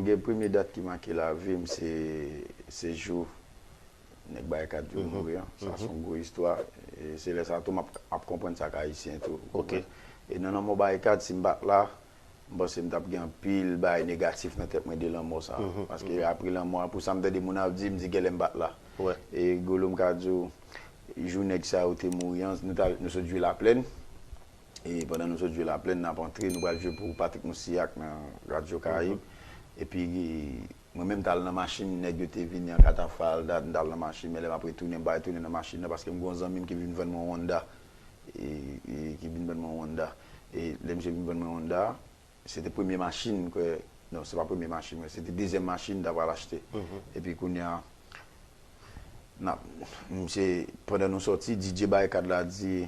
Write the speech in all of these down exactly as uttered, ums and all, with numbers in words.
Gen premye dat ki make lavi m, se, se jou nèg Barikad yo mouri an. Sa se yon gwo istwa. E se lè sa tou m ap, ap konprann sa k Ayisyen tou. Ou konprann? E nan lanmò Barikad, si m pa t la, m panse m t ap gen anpil bagay negatif nan tèt mwen de lanmò sa. Paske apre lanmò a, pou sa m tande moun ap di, m di genlè m pa t la. E Golo, m ka di w, jou nèg sa yo te mouri an, nou t al, nou sot jwe Laplèn. E pandan nou sot jwe Laplèn, n ap antre, nou pral jwe pou Patrick Moussilhac nan Radyo Karayib. Epi, mwen menm, m t al nan machin, nèg yo te vini an katafal, dat, m t al nan machin, men lè m ap retounen, m pa retounen nan machin nan, paske m gen yon zanmi m ki vin vann mwen yon Honda. E, e ki vin vann mwen yon Honda. E lè misye vin vann mwen yon Honda, se te premye machin, kwè, non, se pa premye machin, men se te dezyèm machin m ta pral achte. Epi kounye a, n ap, misye, pandan nou sòti, D J Barikad la di,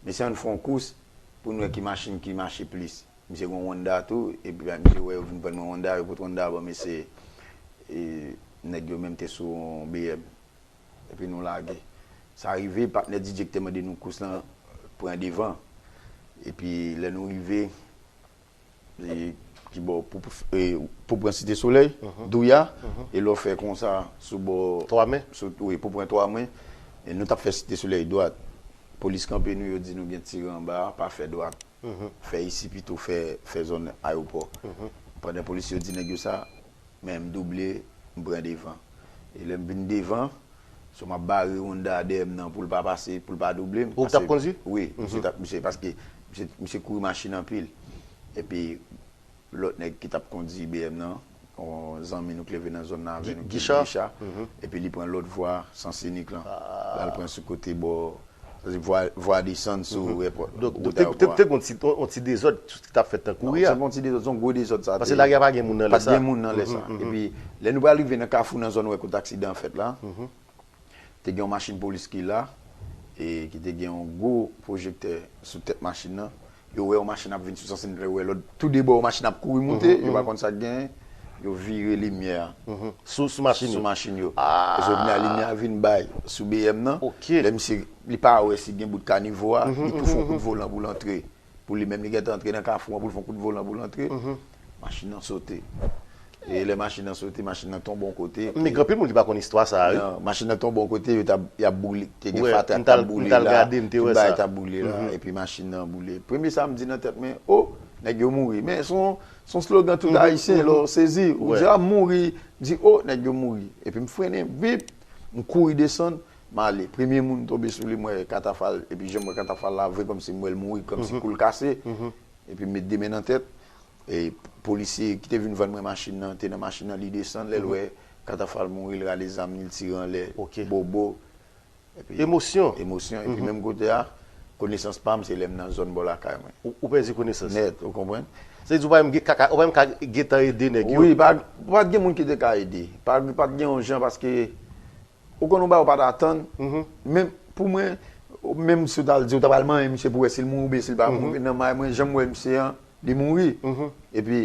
"Mesye, ann fè yon kous pou n wè ki machin ki mache plis." Misye gen yon Honda tou, epi misye wè yo vin vann mwen Honda, yo pote Honda ban mesye, e nèg yo menm te sou yon B M. Epi nou lage. Sa rive, patnè D J ki te mande nou kous lan pran devan. Epi lè nou rive, e, ki bò, pou, pou, e, pou pran Site Solèy, Douya, e lè w fè konsa sou bò Twa Men? Sou, wi, pou pran Twa Men, e nou t ap fè Site Solèy dwat. Polis kanpe nou, yo di nou gen tire anba a, pa fè dwat. Fè isi pito, fè, fè zòn ayewopò. Pandan polis yo di nèg yo sa, men m double, m pran devan. E lè m vin devan, so m ap bare Honda dèyè m nan pou l pa pase, pou l pa double m. Ou t ap kondui? Wi, misye t ap, misye, paske misye, misye kouri machin anpil. Epi lòt nèg ki t ap kondui B M nan, yon zanmi nou k leve nan zòn nan avè nou, ki Gicha. Epi li pran lòt vwa Sans Unique lan. L al pran sou kote bò, vwa, vwa desann sou èpòt. Donk, te, te, te gon ti, on, on ti dezòd ki t ap fèt nan kouri a. Se pa yon ti dezòd, se yon gwo dezòd sa. Paske lari a pa gen moun nan lè sa. Pa t gen moun nan lè sa. Epi lè nou pral rive nan kafou, nan zòn wè kote aksidan an fèt la, te gen yon machin polis ki la, e ki te gen yon gwo pwojektè sou tèt machin nan. Yo wè yon machin ap vin sou Sans Unique, yo wè lòt tou de bò yon machin ap kouri moute, yo pa konn sa k genyen. Yo vire limyè a. Sou, sou machin yo? Sou machin yo. E so, kounye a limyè a vin bay sou B M nan. Lè misye, li pa wè si gen bout kanivo a, li tou fè yon kout volan pou l antre. Pou li menm, li gentan antre nan kafou an, pou l fè yon kout volan pou l antre. Machin nan sote. E lè machin nan sote, machin nan tonbe yon kote. Men gen anpil moun ki pa konn istwa sa a, wi. Non, machin nan tonbe yon kote, yo t ap, y ap boule, te gen fatra k t ap boule la, tout bagay t ap boule la, epi machin nan boule. Premye sa m di nan tèt mwen, o, nèg yo mouri. Men se yon, se yon slogan tout Ayisyen, lè w sezi, ou di, a, mouri, di, o, nèg yo mouri. Epi m frennen, bip, m kouri desann, m ale. Premye moun m tonbe sou li, m wè katafal, epi jan m wè katafal la, vre kòmsi m wè l mouri, kòmsi kou l kase. Epi m met de men nan tèt. E polisye ki te vin vann mwen machin nan, te nan machin nan, li desann, lè l wè katafal mouri, l rale zam li, l tire anlè, bobo. Epi, emosyon. Emosyon. Epi menm kote a, konesans pa m, se lè m nan zòn bò lakay mwen. Ou, ou pèdi konesans? Nèt, ou konprann? Se di w pa menm gen, ka, ka, ou pa menm ka gentan ede nèg yo? Wi, pa, pa t gen moun ki te ka ede. Pa, pa t gen yon jan, paske ou konn yon bagay ou pa t atann. Menm pou mwen, menm si w t al di, ou ta pral manyen misye pou wè si l mouri oubyen si l pa mouri. Nan may mwen, jan m wè misye an, li mouri. Epi,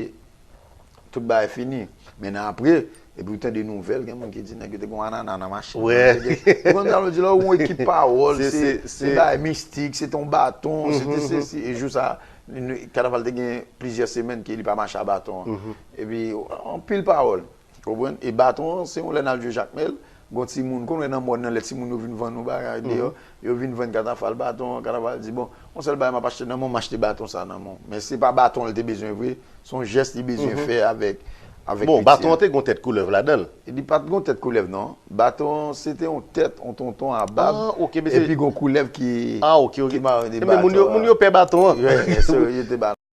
tout bagay fini. Men nan apre, epi ou tande nouvèl, gen moun ki di nèg yo te gen yon anana nan machin nan. Ou konn sa yo di la, ou yon ekip pawòl, se, se bagay mistik, se te yon baton, se te sesi. E jou sa, Kanaval te gen plizyè semèn ke li pa mache a baton an. Epi, anpil pawòl. Konprann? E baton an, se yon lè n al jwe Jakmèl, gon timoun, konn wè nan mòn nan, lè timoun yo vin vann yon bagay deyò, yo vin vann Katafal baton an, Katafal di, bon, yon sèl bagay m ap achte nan men w, m achte baton sa nan men w. Men se pa baton an li te bezwen vre, se yon jès li bezwen fè avèk, avèk piti an. Bon, baton an te gon tèt koulèv ladan l? Li pa t gon tèt koulèv, non. Baton an, se te yon tèt, yon tonton a bab, epi gon koulèv ki, ki mare de baton an. Moun yo pè baton an. Yo te ba